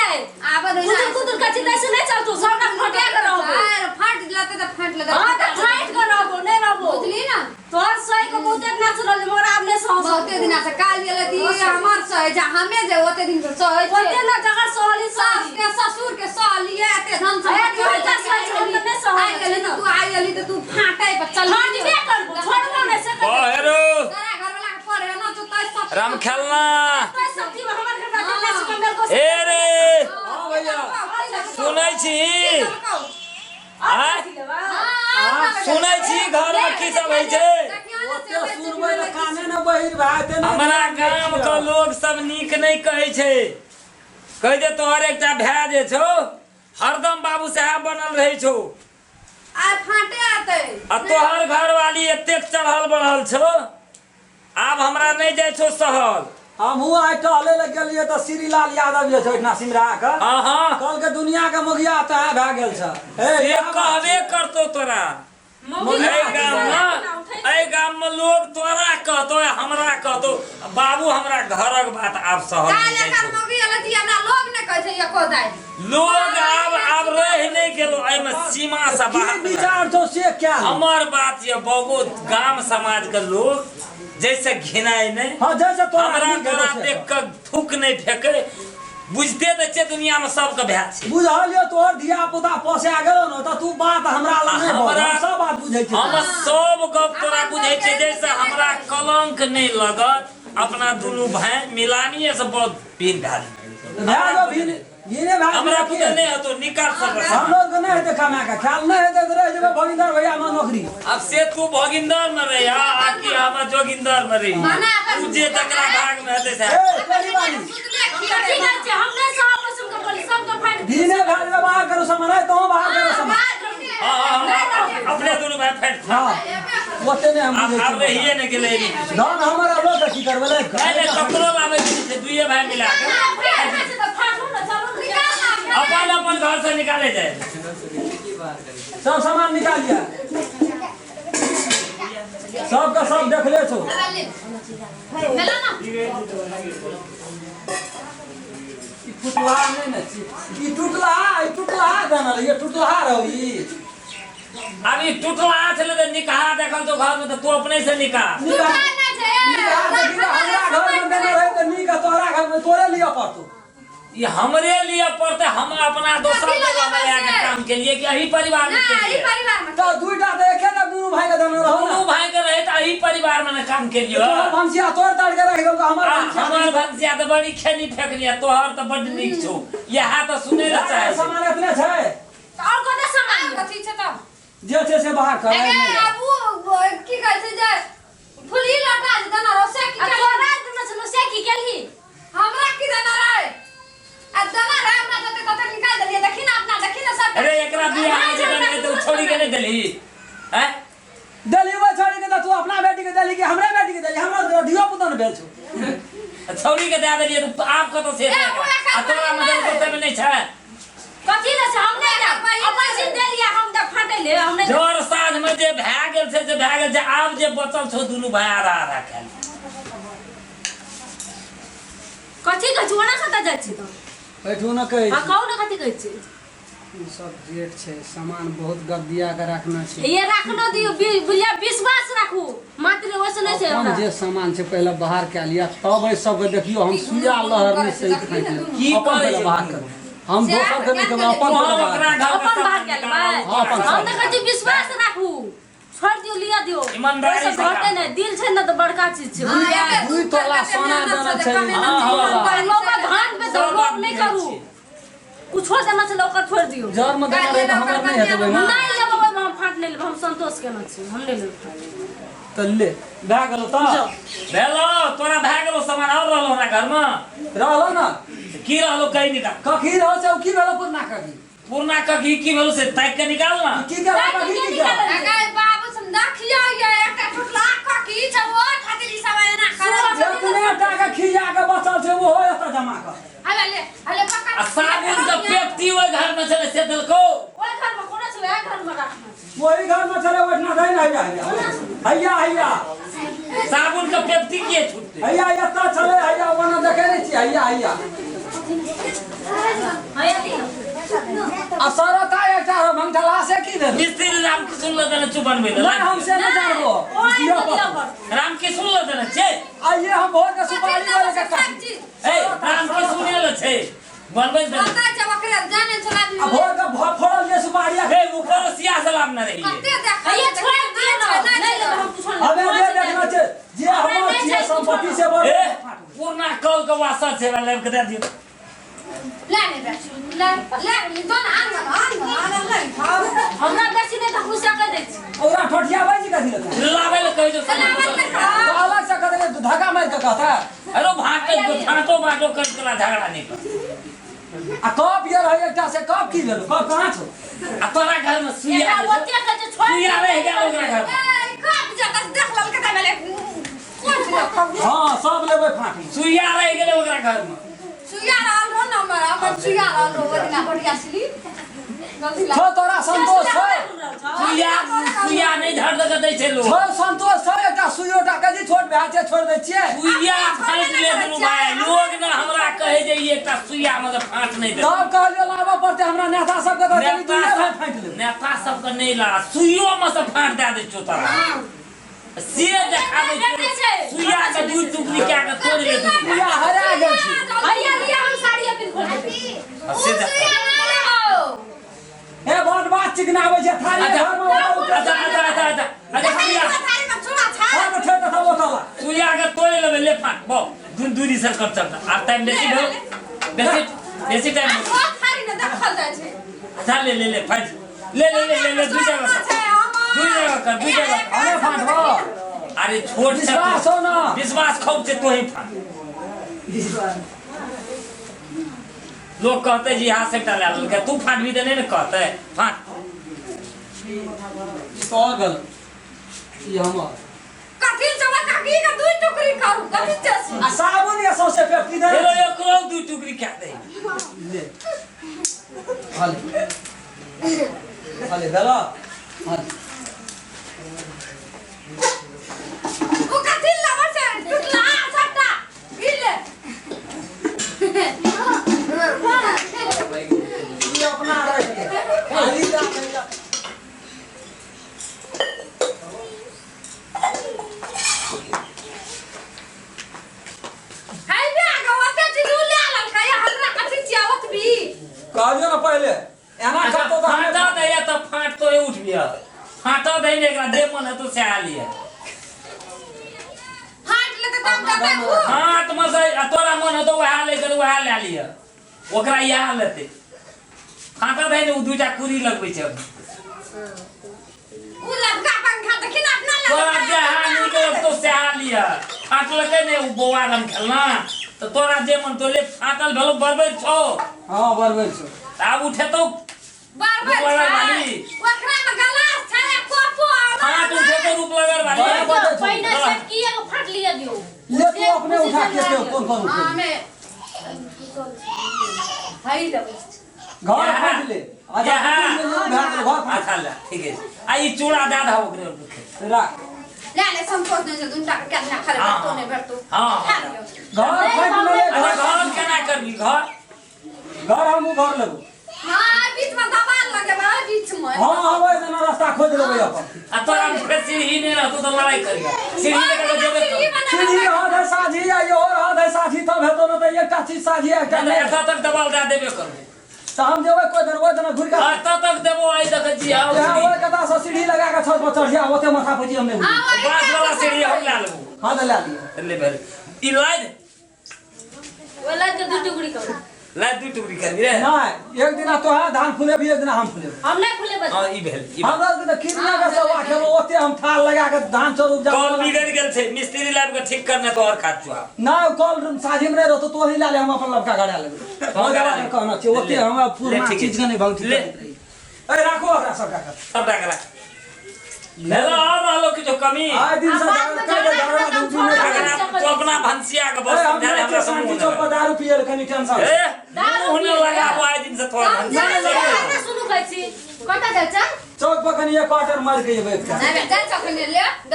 छै। आबऽ दही कुदुर कुदुर कथी दै से नहि चलतो, सबटा फटे के रहबो। अरे फाट लेते तऽ फाट लेते। हां तऽ फाटि के रहबो, नहि रहबो। बुझली ना? तोहर सही के बहुते नेचुरल, मगर आब नहि सहस। बहुते दिना से काल गेल दी हमर सहे छै, हमे जे ओते दिन से सहे ओते छियै। ना जगह सहली सास सहली। के ससुर के सहलिए एते धन ए, सम्पत्ति तू होइ तऽ छै, सहे छै, हम तऽ नहि सहै आइ गेली छियै तऽ ने। तू आइ गेली तऽ तू फाटे पर चल। फाटबे करबो, छोड़बो नहि से कह। हेरो तोरा घरवाला के पढ़े ना तो तोय सब राम खेलना। तोय सब चीज हमर घर में जितना सिकंदर को ए रे हाँ भैया। सुनै छी? आँय? सुनै छी घरमे की सब होइ छै? ओते सुनबै तऽ काने ने बहिर भए जेतै ने। हमरा गाम के लोग सब नीक नहि कहै छै, कहै जे तोहर एकटा भाय जे छौ हरदम बाबू साहेब बनल रहै छौ। आइ फाटे आतै। आ तोहर घरवाली एतेक चढ़ल बढ़ल छौ, आब हमरा नहि जाइ छौ सहल। हमहूँ आइ टहले लए गेलियै तऽ श्रीलाल यादव जे छै ओहिठिना सिमरा के, हाँ हाँ, कहलकै दुनिया के मोगिया तहे भए गेल छै। हे, से इएह बात कहबे छै। करतौ तोरा। मौगी एहि गाम मे, एहि गाम मे लोग तोरा कहतो हमरा कहतो बाबू हमरा घरक बात आब सहल काल नहि जाइ एकर छौ। मौगी एलै तऽ हमरा लोग नहि कहै छै एको दाइ। लोग आब आब रहि नहि गेलो एहिमे सीमा से की बाहर। विचार छौ से क्या? हमर बात ये बगो गाम समाज के लोग जैसे घिनाय नहि। हाँ, जैसे तोरा हमरा नीक हेतौ तोरा से देख के थूक नहि फेके, बुझते तऽ छियै दुनिया में सबके भए छै। बुझल यौ तोहर धिया पुता पोसा गेलो ने तऽ तू बात हमरा लग नहि बोल, हमरा हम सब बात बुझै छियै। हम सब गप तोरा बुझै छियै, जैसे हमरा कलंक नहि लगत। अपना दुनू भाय मिलानिये से बहुत भीन भए जेतै। भए गेल भीन, भीने भए हमरा गेल की? पुते नहि हेतौ निकाल सब। हमरो के नहि हेतै कमा के, ख्याल नहि हेतै तऽ रहि जेबै भगिन्दर भैया मे नौकरी। अब से तू भगिन्दर में रही आ कि हम जोगिन्दर में रही, माना अपन तू जे तकरा भाग में हेतै से। ए तोरी वाली कथी कहै छै? हम नहि सहब सुन के बोली, सबके फाटि। भीने भए जेबै, बाहर करू सामान, ए तोहूँ बाहर करू सामान। हाँ हाँ हाँ, अपने दुनू भाय फाटि। हाँ ओते नहि हम आब बुझै आब छियै। रहिए नहि गेलै। धन हमर आब लऽ कऽ की करबै लाबि कऽ? नहि नहि, ककरो लाबै के नहि छै, दुइए भाय मिला के अपन अपन घर से निकाले जाए। सब सामान निकालिए, सबके सब देखले छौ। ई फुटलाहा नहि ने छी, ई टुटलाहा, ई टुटलाहा जानल, ई टुटलाहा रहौ ई। आब ई टुटलाहा छलै तऽ निकहा देखल तो घर में तऽ तू अपने से निकाह। निकाह निकाह देखी तऽ हमरा घर में देने रहै तऽ नीक, आ तोहरा घर में तोरे लिअ पड़तौ। ई हमरे लिए पड़तै? हम अपना दोसर कथी लऽ जगह में लेबै लए के से? काम के लिए कि एही परिवार में ना, के एही लिए? परिवार में तऽ दुइटा तऽ एके टा दुनू भाई के देने रहौ दुनू ने। भाई के रहे तऽ एही परिवार में ने काम के लिए। तोहर भनसिया तोड़ ताड़ के रहि गेल, हमर आ भनसिया हमर भनसिया तऽ बड़ी खेनी फेकनी आ तोहर तऽ बड्ड नीक छौ, इएह तऽ सुनै लए चाहै छी। सामान एतने छै और कोना सामान आब कथी छै तब? जे छै से बाहर कर। एगे आब उ की कहै छै जे फुलही लटा जे देना रहो से की आ केलही? तोरा देने छलौ से की केलही? हमरा की देना रहे? आ देना रहे हमरा जते तते निकाल देलियै। देखी ने अपना, देखी ने सब। अरे एकरा बियाह में जे देने तऽ ओ छोड़ी के नहि देलही? हैं देली ओहि छोड़ी के तऽ तू अपना बेटी के देली कि हमरे बेटी के देली? हमरा तऽ धियो पुतो ने भेल छौ। छौड़ी के दए देलियै तऽ आब कतऽ से ए, ओ एकर आ तोरा में बहिन देलकौ तैमे नहि छै। कथी ले छै? हम नहि जाब, अपन चीज देलियै हम तऽ फाटै ले हम नहि। जर साँझ में जे भए गेल छै से भए गेल छै, आब जे बचल छौ दुनू भाय आधा आधा खाय ले। कथी कहै छी? ओना कतऽ जाइ छी तऽ एठू ने कहै हाँ छी। कहू ने, कथी कहै छी? ई सब जेठ छै, सामान बहुत गद्दिया के रखना छै। ये राखनो दियौ, बुझलियै? विश्वास राखू मात्र, ओइसे नहि छै। अपन हमरा जे सामान छै पहिले बाहर कए लिअ, तब एहि सबके देखियौ। हम सुइया लहर नहि सहित खाइ की छी। अपन करै पहिले छै बाहर दुनू? करू, हम दोसर के नहि कहबै, अपन तोहर पहिले ओकरा बाहर घर अपन बाहर कए लेबै। हाँ, अपन हम तऽ कहै छी विश्वास राखू, छोड़ि दियौ, लिअ दियौ। ईमानदारी ओहिसँ से घटै काम। नहि, दिल छै ने तऽ बड़का चीज छै, बुझलियै? दुइ तोला सोना देना छै। हाँ, हाँ। लोकक धान पे सब लोभ बात नहि बुझै करू। छियै। कुछो देना छै ओकर छोड़ि दियौ। जर में देना रहै तऽ हमर नहि हेतै ओहिमे। नहि लेबै ओहिमे, हम फाँट नहि लेबै, हम संतोष केने छी, हम नहि लेबै फाँट। तऽ ले भए गेलौ तऽ। भेलो तोरा, भए गेलो सामान? और रहलो हमरा घर में? रहलौ ने। की रहलो? कहीं निकाल। कखी रहौ से ओ की भेलौ? पुरना कखी, पुरना कखी की भेलो से ताकि के निकाल ना। की केलौ कखी, की केलौ? अगे बाबू सम देखियौ, ये एकटा टुटला ककी छै, ओ खातिर ई सब एना करै छै। जतने टा के खिया के बचल छै ओहो एतऽ जमा कर। हले ले, हले पकड़। आ साबुन के पेप्ती ओहि घर में छलै से देलकौ? ओहि घर में कोनो छै, ओएह घर में राखना छै। ओहि घर में छलै, ओहिठिना दै ने। हैया हैया हैया हैया। साबुन के पेप्ती किए छूटतै? हैया एतऽ छलै, हैया ओना देखै नहि छियै, हैया हैया। आ सरता एकटा रह मंगठला से की भेल? मिस्त्री राम किशुन ल देने छु बनबै नहीं लए। हम से नहीं जानबो। ओए दिअ तो दिअ पड़तौ। पड़तौ। राम किशुन ल देने छै। आइए हम भोर के सुपारी वाले के सब काटी। चीज ए राम किशुन ल छै बनबै दे। पता छै ओकरे जाने छला। आ भोर के फोड़ल जे सुपारी ए ओकरो सिया से लाबने रहिए। कते देख भैया छोड़ दिअ ना, नहीं लेबै हम कुछो नहीं। हमें जे देखना छै जे हमर नहि छियै छै संपत्ति से बड़। ए पुरना कल के वासर छै लाबि के दे दियौ। ले ले बे ले ले ले तो ना आन आन आन ले। हमरा बेसी नहि तऽ गुस्सा कर दै छी। ओकरा ठोठियाबै छी कथी लए? लाबै लए कहै छौ। लाबै लए तो अलग से करेंगे तो धक्का मार के कहता। अरे भाटे फाटो बाटो कर तोरा झगड़ा नहीं कर। आ कप ये रहे एकटा से कप की भेल? कप कहाँ छौ? आ तोरा घर में सुइया एकरा रहै छौ। ओते के जे छोड़ सुइया रहि गेल ओकरा घर में। ए कप जगह देख लल के भेले कोन चीज? हाँ सब लेबै फाँक में। सुइया रहि गेलै ओकरा घर में। सुइया रहल रहो न हमर अपन सुइया रहल रहो ओहि दिना बढ़िया सिली जल्दी ला। छौ तोरा संतोष छौ? सुइया सुइया नहीं धर दऽ के दै छै लोग। छौ संतोष छौ? एकटा सुइयोटा के जी छोट भए छै छोड़ दै छियै। सुइया फाँटि ले दुनू भाय। लोग ने हमरा कहै जे ई एकटा सुइया में से फाँट नहीं दे। तब कहलियो लाबऽ पड़तै हमरा नेता सबके तऽ चली नेता दुनिया भरि सब फाँटि लेबै। नेता सबके नहीं ला सुइयो में से फाँट दए दै छौ तोरा से देखाबै छौ। सुइया के दू टुकड़ी कए के तोड़ि ले दुनू। सुइया हरा गेल छै। भैया लिया हम साड़ी अपन खोल देबै। से देख। सुइया ना लेबो। ए बड़ बात चिकनाबै छै थारी अच्छा घर में ओतऽ अच्छा अच्छा अच्छा अच्छा अच्छा सुइया थारी में चूड़ा छा। घर में ठेक देतौ ओतऽ ला। सुइया के तोड़ि लेबै ले फाँट बो दून दूरी से कर चलता आब टाइम बेसी भेल बेसी बेसी टाइम आ ओ थारी ने देखल जाइ छै। अच्छा ले ले ले फाँट ले ले ले ले ले दू जगह कर दू जगह कर दू जगह। हमे फाँटबो। अरे छोट छै विश्वास हो ना। विश्वास खूब छै तोही फाँट। लोग कहते जी यहाँ से एकटा लए लेलकै तू फाँटबी तऽ नहि ने कहते फाँट। ई तोहर भेल ई हमर। कथी चबा काकी के दू टुकड़ी करू कथी छै? आ साबुन या सौंसे पेप्सी दे। हेलो एकरो दू टुकड़ी कए दे। ले हाले हाले भेलो हाले। ओ कथी लाबै छै टुटला सबटा ई ले। ई अपना रख के खाली दा नहीं दा। हाय बे आगा ओते चीज उ ले ललकै हमरा कथी छियै ओतबी? कहलियो ना पहिले एना अच्छा करतो तऽ हमे फाटा दैया तऽ फाट तो उठबिह फाटा दै ने एकरा जे मन हेतौ सएह लिअ। फाट लेतै तब देतै उ। फाट में से आ तोरा मन हेतौ वएह लै के वएह लए लिअ ओकरा इएह लेतै। फाटा दै ने उ दूटा कुरी लगबै छै। उ लबका पंखा देखी ना अपना तोरा लबका। जहाँ नीक लगतौ सएह लिअ। फाटलकै ने उ बौआ रंग खेलना तऽ तोरा जे मन तो ले फाटल भेलौ बरबर छौ। हाँ बरबर छौ। तऽ आब उठेतौ बरबर रूपलगर छै। वाली। ओकरा में गलास छै आ कपो आ फाट उठेतौ रूपलगर वाली। बरबर छौ। पहिने से की एगो फाट लिअ दियौ। ले तू अपने उठा के दे कोन कोन हाँ उठे। हमे हई लेबै। घर फाँटि ले। अच्छा यहाँ। तू ले ले, घर घर फाँट। अच्छा ले ठीक है आ ई चूड़ा दए दहौ ओकरे मुखे। राख। ले ले संतोष नहीं छै दुनटा के केना खाले हाँ। भेटतो नहीं भेटतो। हाँ। खा लियौ। घर फाँटि ले अच्छा घर घर केना करबी घर? घर हम घर लेबो। हाँ बीच में दबाल लगेबै बीच में। हाँ हम ओहि दिना रास्ता खोज लेबै अपन। आ तोरा फेर सीढ़ी नहीं रहतौ तऽ लड़ाई करिहे। सीढ़ी लगा के जेबे सीढ़ी कर। बनेबै। सीढ़ी रहत है साझी आ इहो रहत है साझी तब हेतौ न तऽ एकटा चीज साझी आ एकटा नहि नहि। एतऽ तक दबाल दए देबे करबो। तऽ हम जेबै कोइ दिन ओहि दिना घुरि कऽ एतऽ तक देबो आइ देखै छी आउ यहाँ सीढ़ी। ओहि कता से सीढ़ी लगा के छत पर चढ़िया ओते माथा पर हम नहि हाँ, बुझै। वही बाँस वाला सीढ़ी हम लए लेबो। हाँ तऽ लए लिअ। ले भेल ई लाइ दे। ओला के दू टुकड़ी करू। लाइ दू टुकड़ी करबी रे। नहीं एक दिना तोहरा धान फुलेबी एक दिना हम फुलेबी। हम नहीं फुलेबै। हाँ ई भेल ई भेल। हमरा सबके तऽ किरना के सवा खेबो ओते हम थाल लगा के धान चाउर उपजा। कल बिगड़ गेल छै मिस्त्री लाबि के ठीक करने तो और काज छौ आब। ना कल साझी में नहीं रहतो तो ही ला ले हम अपन लबका गड़ा लेबै। तोहर गड़ा लेबै। कहना छै ओते ले, हमरा ले, पुरना ठीक चीज छै। के नहीं भंग ले। ए राखो ओकरा सबका के। सबटा के राख। हेलो और रहलो किछो कमी? आइ दिन से आ बाद में झगड़ा झगड़ा झगड़ा खतम झुझुम नहि छोड़ा। करब। झगड़ा तू अपना भनसिया के ए, बस हम समझा ले हमरा नहि शांति समूह चौक पर दारू पियल कनी टेंशन। ए दारू मुँह नहि पियै। लगाबो आइ दिन से तोहर भनसिया हमरा सुनू कहै छी कतऽ जाइ छै? चौक पर कनी एक क्वार्टर मारि के एबै एकटा। नहीं जा चौक ले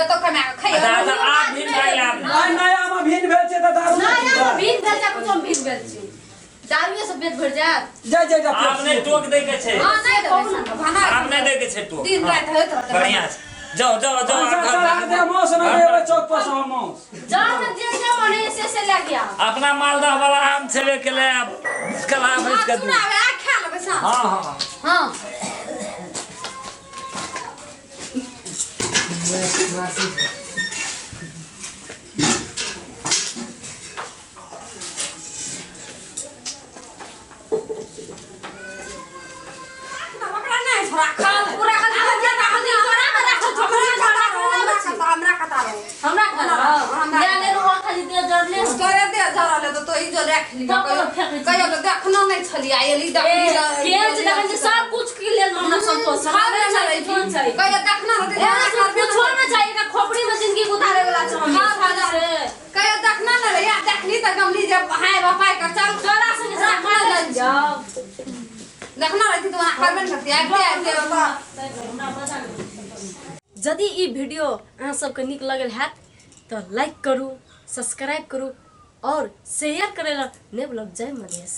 देतो कमा के खइयो। अच्छा अच्छा आब भीड़ भए गेलै आब। आइ नया मे भिन भेल छै तऽ दारू नहि नया पीबै। भीन भेल छै कुछो भीन भेल छै। दारुए से पेट भर जायत। जा जा जा। आब नहि टोक दै के छै। हां, नहीं देबै भाना। आब नहि दै के छै टोक। दिन राति होइत रहतै। बढ़िया छै, जाओ जाओ जाओ। पैसा आब घर चढ़ा दे मौस, नहि देबै चौक पर से हम मौस। जाओ ने, जे जे मन है से लए के आओ। अपना मालदह वाला आम छेबे केलै, आब कला भैंस के दूध। चुनाव आ खा लेबै साँझ। हाँ हाँ। हाँ। हमरा नहि छोड़ा खा पूरा खा ले, तोरा के राखल छौ, हमरा कता रहो, हमरा कता, हमरा कता रहो। हमरा खा हमरा ले ले और खाली दे जरले। तोरे दे जरल तो ई जो राख ली। तब कोनो फेंकै छी। कहियो तो देखनो नहि छलियै, एली देखली। केहन छै देखै छी, सब कुछ के लेल हमरा संतोष छै। हमरा नहि चाही, कुछो नहि चाही। कहियो देखना रहतै ए, सब कुछो नहि चाही, एकरा खोपड़ी में जिंदगी गुजारे वाला छै हम। हाँ, साला से। कहियो देखना नहि रहै, देखली तऽ गमली जे हाय बापाय कर चल। तोरा संगे राखना मार जाइ। जाओ। देखना रहती तऽ वहाँ करबे ने करती, आबिते आबिते ओतऽ। यदि ई वीडियो अहाँ सबके नीक लगल हैत तऽ लाइक करू, सब्सक्राइब करू और शेयर करै लए नहि भूलब। जय मधेश।